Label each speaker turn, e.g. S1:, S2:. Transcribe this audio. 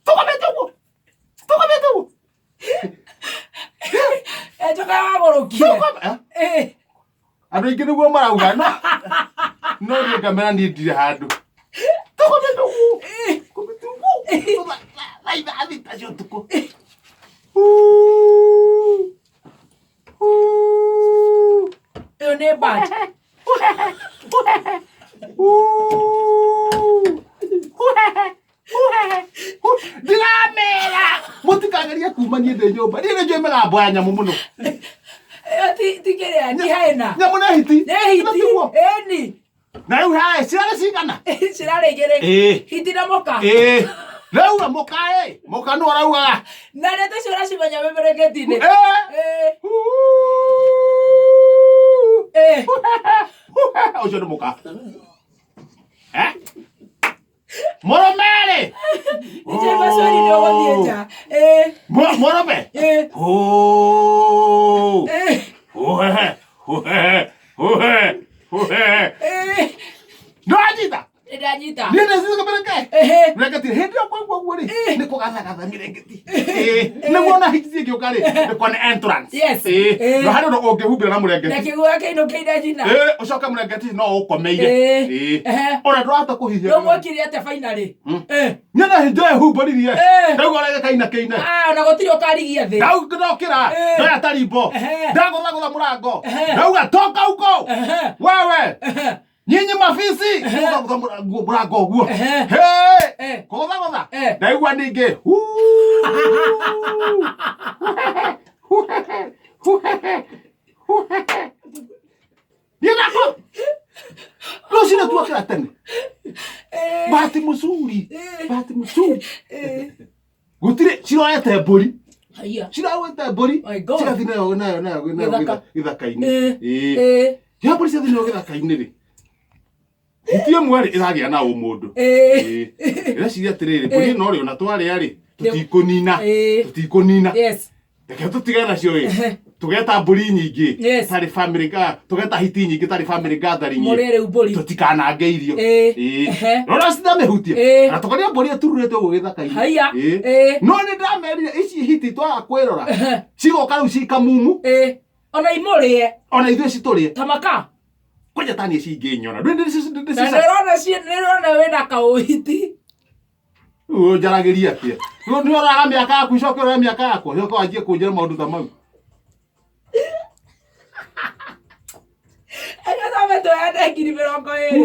S1: Tũkomete ũguo, tũkomete ũguo.
S2: Njoka wagũrũkire.
S1: Eh? Andũ aingĩ nĩguo marauga, no no niĩ ngamera niĩ ndirĩ handũ. Tũkomete ũguo, tũkomete ũguo thaa 6 cia ũtukũ. Huu. Huu.
S2: Ĩyo nĩ bat.
S1: Huu. Ndiramera mũtikagerie kuma niĩ ndĩ nyũmba, niĩ nĩ njũĩ mĩgambo ya nyamũ mũno.
S2: Ĩyo ti kĩrĩa, ti hyena.
S1: Nyamũ nĩ hiti.
S2: Nĩ hiti.
S1: Tiguo?
S2: Ĩni.
S1: Na rĩu hae cirarĩ cigana?
S2: Cirarĩ igĩrĩ.
S1: Ĩĩ.
S2: Hiti na mũka.
S1: Ĩĩ. Rĩu mũka ĩ, mũka nĩ ũraugaga.
S2: Na ndeto icio ũracimenya wĩ mĩrĩngĩti-inĩ.
S1: Ĩĩ.
S2: Ĩĩ.
S1: Huu.
S2: Ĩĩ.
S1: Ũcio nĩ mũka. Eh? Mũrũme-rĩ.
S2: Nĩ macweri nĩ ũgũthiĩ nja. Ĩĩ.
S1: Mũrũme.
S2: Ĩĩ.
S1: Huu.
S2: Ĩĩ.
S1: Huhehe, huhehe, huhehe, huhehe.
S2: Ĩĩ.
S1: Nĩwanyita?
S2: Nĩ ndanyita.
S1: Niĩ ndĩcirĩte mĩrenge.
S2: Ehe.
S1: Mĩrengeti hĩndĩ ĩyo kwaigua ũguo rĩ, nĩ kũgathagatha mĩrengeti. Ĩĩ, nĩguo ona hiti cingĩũka rĩ, nĩ kone entrance.
S2: Yes.
S1: Ĩĩ,
S2: Ĩĩ.
S1: na harĩ ũndũ ũngĩhumbĩra na
S2: Na
S1: mũrengeti.
S2: kĩguoya kĩinũkĩire nyina.
S1: Ĩĩ, ũcoke mũrengeti no ũkomeire.
S2: Ĩĩ.
S1: Ĩĩ.
S2: Ehe.
S1: Ona ndũrahota kũhihia.
S2: Rĩu mwekire atĩa finally? Eh.
S1: Niĩ na hinjo ĩhumbũririe.
S2: Ĩĩ.
S1: Ndaigua ũrĩa gĩkaina kĩine.
S2: Ah, ona gũtirĩ ũkarigia thĩ.
S1: Ndau ndokĩra,
S2: Ĩĩ.
S1: ndoya tarimbo.
S2: Ehe.
S1: Ndagũthagũtha mũrango.
S2: Ehe.
S1: Ndauga toka huko.
S2: Ehe.
S1: Wewe.
S2: Ehe.
S1: Nyinyi mafisi. Kũgũthagũtha mũrango mũrango ũguo.
S2: Ehe.
S1: Hey!
S2: Eh.
S1: Kũgũthagũtha.
S2: Eh.
S1: Ndaigua ningĩ. Huu. Niĩ nako. Rũcinĩ tuokĩra tene.
S2: Eh.
S1: Bahati mzuri.
S2: Eh.
S1: Bahati mzuri.
S2: Eh.
S1: Gũtirĩ ciroete mbũri.
S2: Haiya.
S1: Ciroete mbũri.
S2: My God.
S1: Cigathiĩ nayo nayo nayo nayo
S2: Gĩthaka.
S1: gĩthaka-inĩ.
S2: Eh.
S1: Ĩĩ.
S2: Eh.
S1: Ya mbũri ciathiĩ nayo gĩthaka-inĩ rĩ. Hiti ĩmwe rĩ ĩragĩa na ũmũndũ.
S2: Eh.
S1: Ĩĩ. Ĩreciria atĩrĩrĩ, mbũri ĩno rĩ ona twarĩa rĩ, tũtikũnina.
S2: Ĩĩ.
S1: Tũtikũnina.
S2: Yes.
S1: Reke tũtigane nacio ĩ. Tũgeta mbũri nyingĩ.
S2: Yes.
S1: Tarĩ family ga, tũgeta hiti nyingĩ tarĩ family gathering.
S2: Mũrĩe rĩu mbũri.
S1: Tũtikanange irio.
S2: Ĩĩ.
S1: Ĩĩ.
S2: Ehe.
S1: Rora citamĩhutia.
S2: Ĩĩ.
S1: Na tũkorire mbũri ĩtururĩte ũguo gĩthaka-inĩ.
S2: Haiya.
S1: Ĩĩ.
S2: Ĩĩ.
S1: No nĩ ndamerire ici hiti twaga kwĩrora.
S2: Ehe.
S1: Cigoka rĩu cikamumu
S2: Ĩĩ. Ona imũrĩe.
S1: ona ithuĩ citũrĩe.
S2: Ta maka.
S1: Kwanja tani cingĩnyona.
S2: Na nĩũrona nĩũrona wĩna kaũhiti.
S1: Rĩu ũnjaragĩria atĩa? Rĩu nĩ ũraga mĩaka yaku icoke ũrore mĩaka yakwa ũcoke wanjie kũnjĩra maũndũ ta mau.
S2: Reke twambe tuoyane 20,000.